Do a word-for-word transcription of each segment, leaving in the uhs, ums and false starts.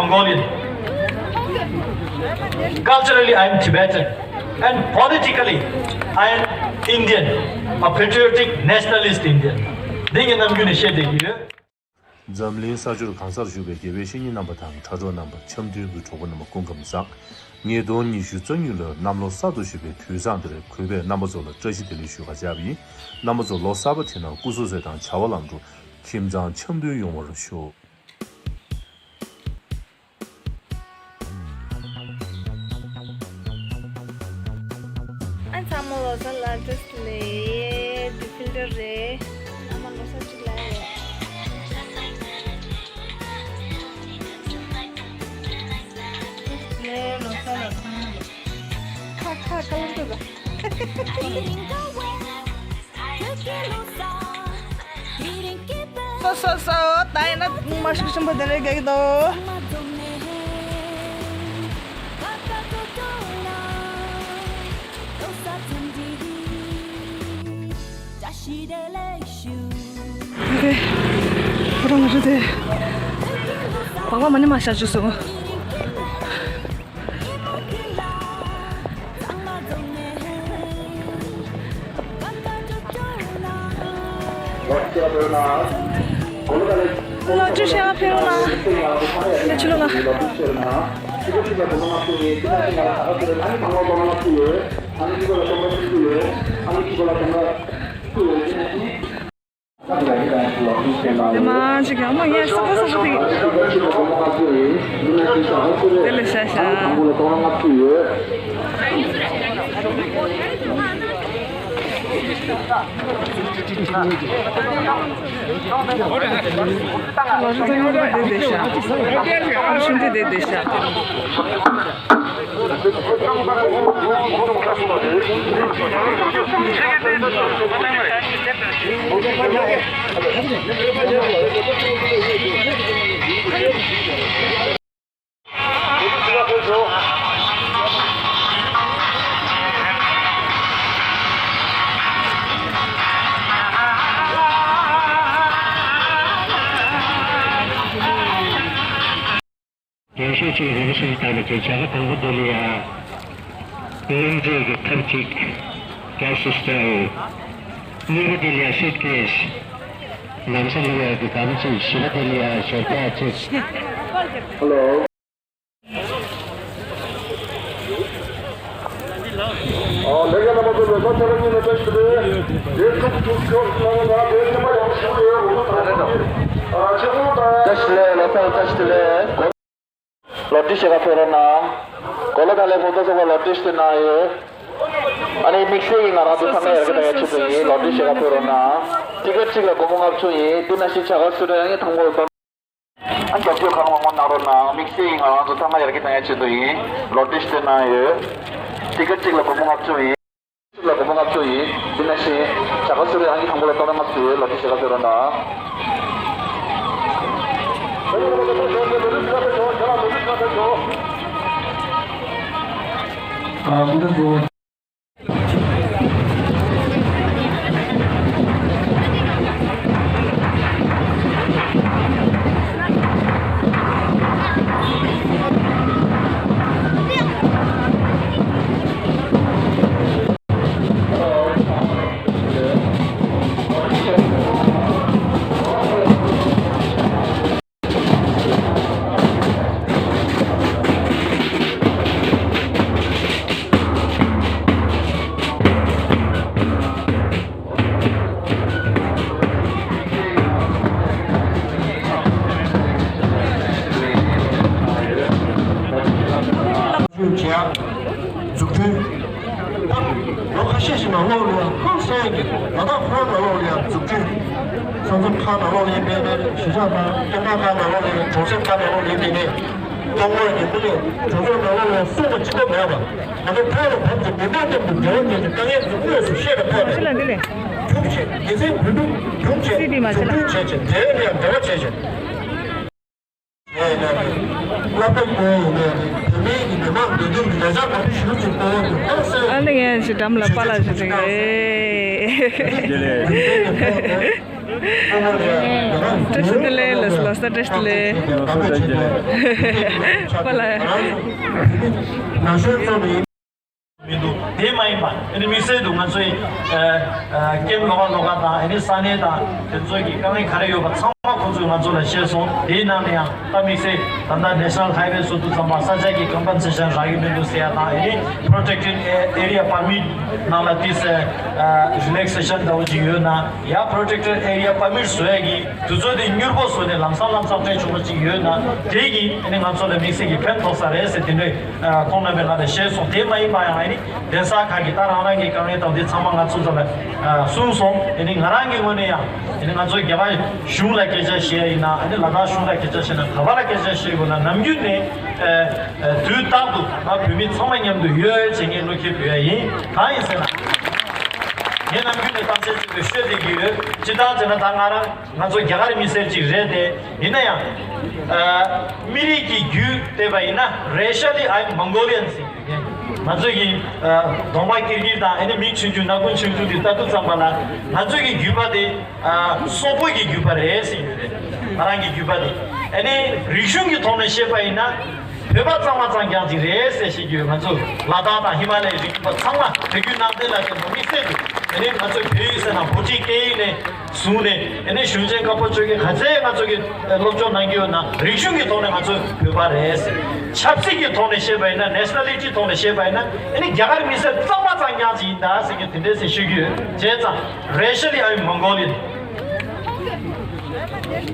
Mongolian. Culturally, I am Tibetan. And politically, I am Indian, a patriotic nationalist Indian. འདི་ངས་ནམ་རྒྱུན་ནས་བཤད་བསྡད་ཀྱི་ཡོད། འཛམ་གླིང་ས་ཕྱོགས་གང་སར་བཞུགས་པའི་དགེ་བའི་བཤེས་གཉེན་རྣམ་པ་དང་དྲ་གྲོགས་རྣམ་པ་འཆམ་མཐུན་གྱི་གྲོགས་པོ་རྣམ་པ་སྐུ་ཁམས་བཟང་། ངས་དོན་ཉི་ཤུ་རྩ་གཉིས་ལོའི་གནམ་ལོ་གསར་དུ་བཞད་པའི་དུས་བཟང་འདིར་གུས་པས་རྣམ་པ་ཚོ་ལ་བཀྲ་ཤིས་བདེ་ལེགས་ཞུ་བར་བྱ་བ་ཡིན། རྣམ་པ་ཚོ་ལོ་གསར་པ་དེ་ནང་སྐུ་གཟུགས་གསོས་དང་བྱ་བ་ལམ་འགྲོ། ཁྱིམ་ཚང་འཆམ་མཐུན་ཡོང་བར་ཤོག། ཨ་ཚང་མ་ལོ་གསར་ལ་བཀྲ་ཤིས་བདེ་ལེགས། འདི་ཕིལ་ཊར་རེད། ཨ་མ་ལོ་གསར་གཅིག་ལ་ཡོད། ལོ་གསར་ལ་ཚང་མ་ལ། ཁ་ཁ་ཀ་ལ་འགྲོ་ད། སོ་སོ་སོ། ད་ཡིན་ན་མ་ཤུགས་ཆེན་པོ་དེ་རེད་གེགས་དོ། ཨ་ཁེ། ཁོ་རང་ང་ཚོ་དེ། བག་མ་ནི་མ་ཤར་བཅུག་སོང་། ལོ་བཅུ་ཞེ་ལྔ་ཕེབས་རོགས་གནང་། ལས་ཆུ་ལོ་ལ། དེ་མ་ཅིག་ཡང་མ་ངས་ས་ཁ་ས་ཁ་དེ། དེ་ལས་ཤ་ཤ། ལོ་རེ་དང་ཡོང་གི་བསྡད་བསྡད་ཤག་ཨ་ཤུན་དེ་བསྡད་བསྡད་ཤག་རྒྱན་ཤོག་གཅིག་རིམ་བཞིན་བཏང་ནས་བྱ་དགའ་དང་པོ་འདི་ལ་ཡ། གླིང་རྗེས་ཀྱི་ཐབ་གཅིག་ཀེ་ཤི་སི་ཊལ། གཉིས་པ་འདི་ལ་ཡ་སུཊ་ཀེ་སི། ལམ་སེང་ལ་ཡ་གི་སྒམ་གཅིག་བཞི་པ་འདི་ལ་ཡ་ཞོགས་ཇ་གཅིག་ཧེ་ལོ། ཨ་ལས་ཀ་རྣམ་པ་ཚོ་ལོ་གསར་ཚེས་པ་གཉིས་ལ་བཀྲ་ཤིས་བདེ་ལེགས། ལས་ཁུངས་དུ་སྐྱོར་གནང་བ་དང་ལས་ཚན་པ་ཡོངས་ཞུ་ཡོད། ཨ་ཆེ་ཁུངས་དང་། བཀྲ་ཤིས་བདེ་ལེགས། ལོ་གསར་བཀྲ་ཤིས་བདེ་ལེགས། ལོ་ཊི་ཤི་ཞེ་དྲག་ཕུལ་རོགས་གནང་། གོ་ལ་དང་ལས་ཁུངས་དང་ཚོགས་པ་ལོ་ཊི་ཤི་གནང་ཡོད། ཨ་ནི་དམིགས་བསལ་གྱིས་ང་རང་ཚོ་ཚང་མ་ཡར་རྒྱས་གཏོང་ཡ་ཆེད་དུ་ཡིན། ལོ་ཊི་ཤི་ཞེ་དྲག་ཕུལ་རོགས་གནང་། ཊི་ཀེ་ཊི་གཅིག་ལ་སྒོར་མོ་ལྔ་བཅུ་ཡིན། འདི་ནང་བཞིན་བྱ་དགའ་སུ་རེ་ཡང་ཡིན་དང་པོ་ལ་གཏོང་། ཨ་རྒྱབ་སྐྱོར་གང་མང་མང་གནང་རོགས་གནང་། དམིགས་བསལ་གྱིས་ང་རང་ཚོ་ཚང་མ་ཡར་རྒྱས་གཏོང་ཡ་ཆེད་དུ་ཡིན། ལོ་ཊི་ཤི་གནང་ཡོད། ཊི་ཀེ་ཊི་གཅིག་ལ་སྒོར་མོ་ལྔ་བཅུ་ཡིན། ལ་སྒོར་མོ་ལྔ་བཅུ་ཡིན། འདི་ནང་བཞིན་བྱ་དགའ་སུ་རེ་ཡང་ཡིན་དང་པོ་ལ་གཏོང་ལ་ལྔ་བཅུ་ཡོད། ལོ་ཊི་ཤི་ཞེ་དྲག་ཕུལ་རོགས་གནང་། ཨ་འདི་ཚོ། འཛུགས་སྐྲུན། ལོ་ཁ་ཤས་ཤིག་ནང་ལོགས་ལ་ཡང་ཧང་སང་གི་ལ་དྭགས་ཁོ་རང་ནང་ལོགས་ལ་ཡང་འཛུགས་སྐྲུན། ས་མཚམས་ཁག་ནང་ལོགས་ལ་ཡིན་པའི་ནས་གཞིས་ཆགས་དང་སྐྱེ་འཕེལ་ཁག་ནང་ལོགས་ལ་ཡིན་གྲོང་གསེབ་ཁག་ནང་ལོགས་ལ་ཡིན་པའི་ནས། གཏོང་བ་ཡིན་པ་ལས་གྲོང་ཚོ་ནང་ལོགས་ལ་སྲུང་བ་གཅིག་པོ་མེད་པ། ང་ཚོ་ཐོག་ལ་བབས་ཏེ་མི་མང་མཉམ་དུ་འབྲེལ་བ་བྱས་ཏེ་དཀའ་ངལ་འཛེམ་དགོས་སུ་བཤད་པའི་ཐོག་ནས། ཕྱི་ལ་འདི་ལས། སྒྲུབ་བྱེད་སྡེ་ཚན་བོད་ཕྲུག་སྒྲུབ་བྱེད་སི་ཌི་མ་ཕྱི་ལ། འཛུགས་སྐྲུན་བྱས་ཤིང་འབྲེལ་ཡོད་ལ་འབྲེལ་བ་བྱས་ཤིང་། ཡིན་ན་རེད། བསླབ་པའི་སྐོར་ཡིན་ན་རེད། བོད་མིའི་གི་མི་མང་འདུས་སྡོད་ཀྱི་ལས་འཆར་མང་པོ་ཞུ་ཅིག་གཏོང་བ་དེ་ཐོག་སེ། ཨ་ནི་ངས་ཞི་འགྲམ་ལ་པཱ་ལགས་ཞུ་ཅིག་རེད། འདི་ལས། བཀྲ་ཤིས་བདེ་ལེགས། ལགས་ལགས་ས་བཀྲ་ཤིས་བདེ་ལེགས། ཁོ་ལ། མི་འདུག་དེ་མ་ཡིན་པ་ཨ་ནི་དམིགས་བསལ་དུ་ང་ཚོའི་ཨ་ཨ་ཀེམ་ལོགས་ཀ་ལོགས་ཀ་དང་ཨ་ནི་ས་གནས་དང་དེ་ཚོའི་གི་དཀའ་ངལ་ག་རེ་ཡོད་པ་ཚང་མ་ཁོང་ཚོས་ང་ཚོ་ལ་བཤད་སོང་། དེའི་ནང་ནས་ཡང་ད་དམིགས་བསལ་ད་ལྟ་National Highway སོ་དུ་ཙམ་པ་ས་ཆ་གི་compensation རག་གི་མི་འདུག་ཟེར་ཡ་དང་ཨ་ནི་Protected Area Permit ནང་ལ་ཏིས་ཨ་relaxation འདྲ་བོ་ཅིག་ཡོད་ན། ཡ་Protected Area Permit བཟོ་ཡ་གི་དུས་ཚོད་དེ་མྱུར་པོ་བཟོས་ནས་ལམ་སང་ལམ་སང་སྤྲད་ཆོག་པ་ཅིག་ཡོད་ན་དེ་གིས་ཨ་ནི་ང་ཚོ་ལ་དམིགས་བསལ་གྱི་ཕན་ཐོགས་ས་རེད་ཟེར་དེ་འདྲའི་ཁོང་རྣམ་པས་ང་ལ་བཤད་སོང་། དེ་མ་ཡིན་པ་ཡང་ཨ་ནི་གདན་ས་ཁག་གི་ད་རང་རང་གི་དཀའ་ངལ་དང་དེ་ཚང་མ་ང་ཚོ་ཚོ་ལ་གསུངས་སོང་། ཨ་ནི་ང་རང་གི་ངོས་ནས་ཡང་ཨ་ནི་ང་ཚོ་རྒྱ་གར་གཞུང་ལ་སྐད་ཆ་བཤད་ཡ་ཡིན་ན་ཨ་ནི་ལ་དྭགས་གཞུང་ལ་སྐད་ཆ་བཤད་ན་ག་པ་ལ་སྐད་ཆ་བཤད་དགོས་ན་ནམ་རྒྱུན་ནས་དུས་རྟག་ཏུ་ང་བོད་མི་ཚང་མ་མཉམ་དུ་ཡོད་ཅེས་ངས་བློ་ཁེལ་ཕུལ་ཡ་ཡིན། གང་ཡིན་ཟེར་ན། ངས་ནམ་རྒྱུན་ནས་གཏམ་བཤད་བྱེད་པའི་ཤོད་བསྡད་ཀྱི་ཡོད། སྤྱིར་བཏང་བྱས་ན་ད་ང་རང་ང་ཚོ་རྒྱ་གར་མི་སེར་ཅིག་རེད་དེ། ཡིན་ན་ཡང་ཨ་མི་རིགས་ཀྱི་རྒྱུད་བལྟས་པ་ཡིན་ན་racially I am Mongolian ཟེར་གྱི་ཡོད། ང་ཚོ་གི་ཨ་གདོང་པ་ཀིར་ཀིར་དང་ཨ་ནི་མིག་ཆུང་ཆུང་སྣ་ཁུང་ཆུང་ཆུང་དེ་ལྟ་དུས་ཙམ་པ་ལ་ང་ཚོ་གི་རྒྱུད་པ་དེ་ཨ་སོག་པོ་གི་རྒྱུད་པ་རེད་ཟེར་གྱི་ཡོད་རེད། ང་རང་གི་རྒྱུད་པ་དེ་ཨ་ནི་རིག་གཞུང་གི་ཐོག་ནས་བཤད་པ་ཡིན་ན། བོད་པ་གཙང་མ་གཙང་རྐྱང་ཅིག་རེད་ཟེར་བཤད་ཀྱི་ཡོད། ང་ཚོ་ལ་དྭགས་དང་ཧི་མ་ལ་ཡའི་རི་རྒྱུད་པ་ཚང་མ་བོད་བརྒྱུད་ནང་བསྟན་ལ་བརྟེན་པ་དམིགས་བསལ་དུ་དེ་ནས་ང་ཚོ་བོད་ཡིག་ཟེར་ན་བྷོ་ཊིག་སྐད་ཡིག་ནས་བཟུང་ནས་ཨ་ནི་གཞུང་ཆེན་བཀའ་པོད་ཆོས་རྒྱལ་ག་ཚད་ང་ཚོ་གི་སློབ་སྦྱོང་གནང་གི་ཡོད་ན་རིག་གཞུང་གི་ཐོག་ནས་ང་ཚོ་བོད་པ་རེད་ཟེར། ཆབ་སྲིད་ཀྱི་ཐོག་ནས་བཤད་པ་ཡིན་ན་ནེ་ཤ་ན་ལི་ཊི་ཐོག་ནས་བཤད་པ་ཡིན་ན་ཨ་ནི་རྒྱ་གར་མི་སེར་གཙང་མ་གཙང་རྐྱང་ཅིག་ཡིན་ད་ཟེར་གྱི་དེ་འདྲས་ཟེར་ཤོད་ཀྱི་ཡོད། བྱས་ཙང་racially I am Mongolian,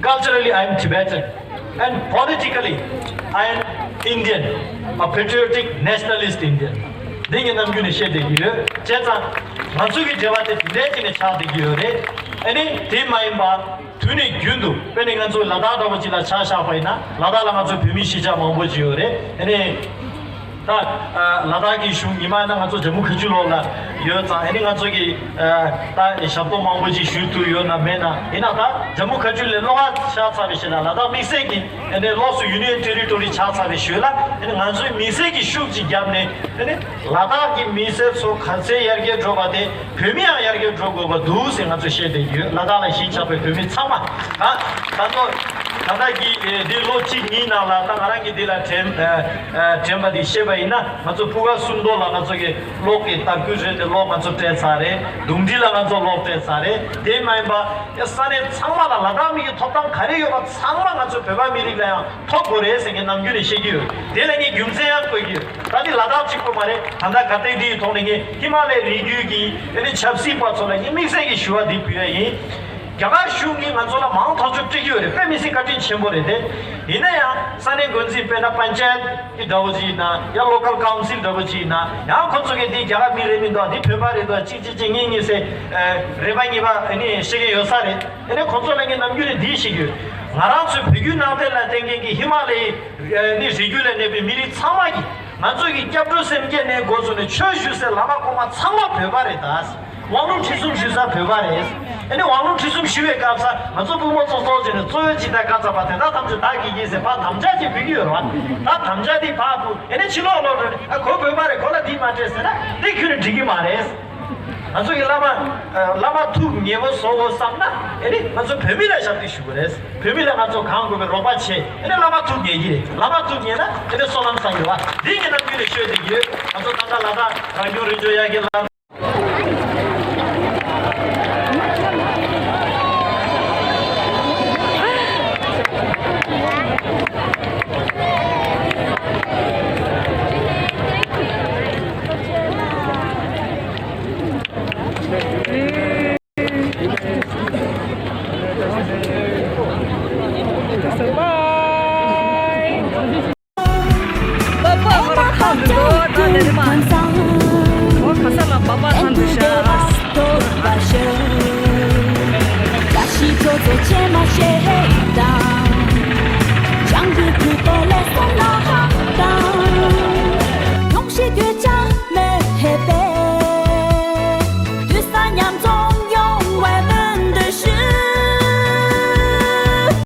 culturally I am Tibetan, and politically I am Indian, a patriotic nationalist Indian. འདི་ངས་ནམ་རྒྱུན་ནས་བཤད་བསྡད་ཀྱི་ཡོད། བྱས་ཙང་ང་ཚོ་གི་འབྲེལ་བ་དེ་དེ་འདྲའི་ཅིག་ནས་ཆགས་བསྡད་ཀྱི་ཡོད་རེད། ཨ་ནི་དེ་མ་ཡིན་པ་དུས་ནས་རྒྱུན་དུ་དཔེར་ན་ང་ཚོ་ལ་དྭགས་འདྲ་བོ་ཅིག་ལ་ཆ་བཞག་པ་ཡིན་ན་ལ་དྭགས་ལ་ང་ཚོ་བོད་མི་གཞིས་ཆགས་མང་པོ་ཅིག་ཡོད་རེད། ཨ་ནི། ད་ཨ་ལ་དྭགས་ཀྱི་གཞུང་ཉི་མ་ཡིན་ན་ང་ཚོ་ཇམ་མུ་ཁ་ཆུ་ལོགས་ལ་ཡོད་ཙང་ཨ་ནི་ང་ཚོ་གི་ཨ་ད་ཞབས་ཏོག་མང་པོ་ཅིག་ཞུ་ཐུབ་ཡོད་ན་མེད་ན་ཡིན་ན་ད་ཇམ་མུ་ཁ་ཆུ་ལས་ལོགས་ཀ་ཆགས་ཚར་བའི་ཕྱིར་ན་ལ་དྭགས་དམིགས་བསལ་གྱི་ཨ་ནི་ལོགས་སུ་Union Territory ཆགས་ཚར་བའི་ཤུལ་ལ་ཨ་ནི་ང་ཚོའི་དམིགས་བསལ་གྱི་ཤུགས་ཅིག་བརྒྱབ་ནས་ཨ་ནི་ལ་དྭགས་ཀྱི་མི་སེར་ཚོ་ག་ཚད་ཡར་རྒྱས་འགྲོ་བ་དེ་བོད་མི་ཡང་ཡར་རྒྱས་འགྲོ་དགོས་པ་འདུག་ཟེར་ང་ཚོས་བཤད་བསྡད་ཀྱི་ཡོད། ལ་དྭགས་ལ་གཞིས་ཆགས་པའི་བོད་མི་ཚང་མ་ད་ད་ཚོ་ད་ལྟ་གི་ཨེ་འདི་ལོ་གཅིག་གཉིས་ནང་ལ་ད་ང་རང་གི་འདི་ལ་དྲན་ཨ་ཨ་དྲན་པ་འདི་བཤད་པ་ཡིན་ན་ང་ཚོ་ཕུ་ག་སུམ་མདོ་ལ་ང་ཚོ་གི་གློག་གི་དར་རྒྱུ་རེད་དེ་གློག་ང་ཚོ་སྤྲད་ཚར་རེད། དུང་ཁྲི་ལ་ང་ཚོ་གློག་སྤྲད་ཚར་རེད། དེ་མ་ཡིན་པ་ཨེ་ས་གནས་ཚང་མ་ལ་ལ་དྭགས་མི་གི་ཐོབ་ཐང་ག་རེ་ཡོད་པ་ཚང་མ་ང་ཚོ་བོད་པ་མི་རིགས་ལ་ཡང་ཐོབ་དགོས་རེད་ཟེར་ངས་ནམ་རྒྱུན་ནས་བཤད་ཀྱི་ཡོད། དེ་ལ་ངས་རྒྱུ་མཚན་ཡང་བཀོད་ཀྱི་ཡོད། ད་འདི་ལ་དྭགས་གཅིག་པོ་མ་རེད། ད་ལྟ་ག་སྟེགས་འདིའི་ཐོག་ནས་ངས་ཧི་མ་ལའི་རི་རྒྱུད་ཀྱི་ཨ་ནི་ཆབ་སྲིད་པ་ཚོ་ལ་ངས་དམིགས་བསལ་གྱི་ཞུ་བ་འདི་ཕུལ་ཡ་ཡིན། རྒྱ་གར་གཞུང་གིས་ང་ཚོ་ལ་མང་ཐག་ཆོད་སྤྲད་ཀྱི་ཡོད་རེད། དཔེ་མི་སྲིད་བཀའ་དྲིན་ཆེན་པོ་རེད་དེ། ཡིན་ན་ཡང་ས་གནས་འགོ་འཛིན་དཔེར་ན་པན་ཅ་ཡད་ཀྱི་འདྲ་བོ་ཅིག་ཡིན་ན་ཡང་ལོ་ཀལ་ཀའུན་སིལ་འདྲ་བོ་ཅིག་ཡིན་ན་ཡང་ཁོ་ཚོ་གིས་འདི་རྒྱ་གར་མི་རེད་མི་འདུག་འདི་བོད་པ་རེད་འདུག་གཅིག་གཅིག་གཅིག་གཉིས་གཉིས་ཟེར་རེ་བ་གཉིས་པ་ཨ་ནི་བཤད་མཁན་ཡོད་ས་རེད། ཨ་ནི་ཁོ་ཚོ་ལ་ངས་ནམ་རྒྱུན་ནས་འདི་བཤད་ཀྱི་ཡོད། ང་རང་ཚོའི་བོད་བརྒྱུད་ནང་བསྟན་ལ་བརྟེན་མཁན་གྱི་ཧི་མ་ལ་ཡའི་ཨ་ནི་རི་རྒྱུད་ལ་གནས་པའི་མི་རིགས་ཚང་མ་གིས་ང་ཚོ་གི་སྐྱབས་འགྲོ་སེམས་བསྐྱེད་ནས་འགོ་བཙུགས་ནས་ཆོས་ཞུ་སའི་བླ་མ་གོང་མ་ཚང་མ་བོད་པ་རེད་ད། དབང་ལུང་ཁྲིད་གསུམ་ཞུ་ས་བོད་པ་རེད། ཨ་ནི་དབང་ལུང་ཁྲིད་གསུམ་ཞུ་བའི་སྐབས་སུ་ང་ཚོ་ཕུང་པོ་ཚོགས་གཙོ་བྱས་ནས་གཙོ་བོའི་སྦྱིན་བདག་བཀའ་སྩལ་པ་དེ་དག་ཐམས་ཅད་བདག་གིས་ཡིན་ཟེར་ཕར་དམ་བཅའ་ཅིག་ཕུལ་གྱི་ཡོད་རེད་བ། ད་དམ་བཅའ་དེ་ཕར་ཕུལ་ཨ་ནི་ཕྱི་ལོགས་ལོགས་རེད་ཨ་ཁོ་བོད་པ་རེད་ཁོ་ལ་འདི་མ་སྤྲད་ཟེར་ན་དེ་ཁྱོན་ནས་འགྲིག་གི་མ་རེད། ང་ཚོ་གི་བླ་མ་བླ་མ་ཐུགས་མཉེས་པོ་བཟོ་དགོས་བསམ་ན་ཨ་ནི་ང་ཚོ་བོད་མི་ལ་ཞབས་འདེགས་ཞུ་དགོས་རེད། བོད་མི་ལ་ང་ཚོ་གང་དགོས་པའི་རོགས་པ་བྱེད། ཨ་ནི་བླ་མ་ཐུགས་མཉེས་ཀྱི་རེད། བླ་མ་ཐུགས་མཉེས་ན་ཨ་ནི་བསོད་ནམས་བསགས་ཡོད་བ། འདི་ངས་ནམ་རྒྱུན་ནས་ཤོད་བསྡད་ཀྱི་ཡོད། ང་ཚོ་ད་ལྟ་ལ་དྭགས་རང་སྐྱོང་རི་ལྗོངས་ཡར་རྒྱས་ལམ།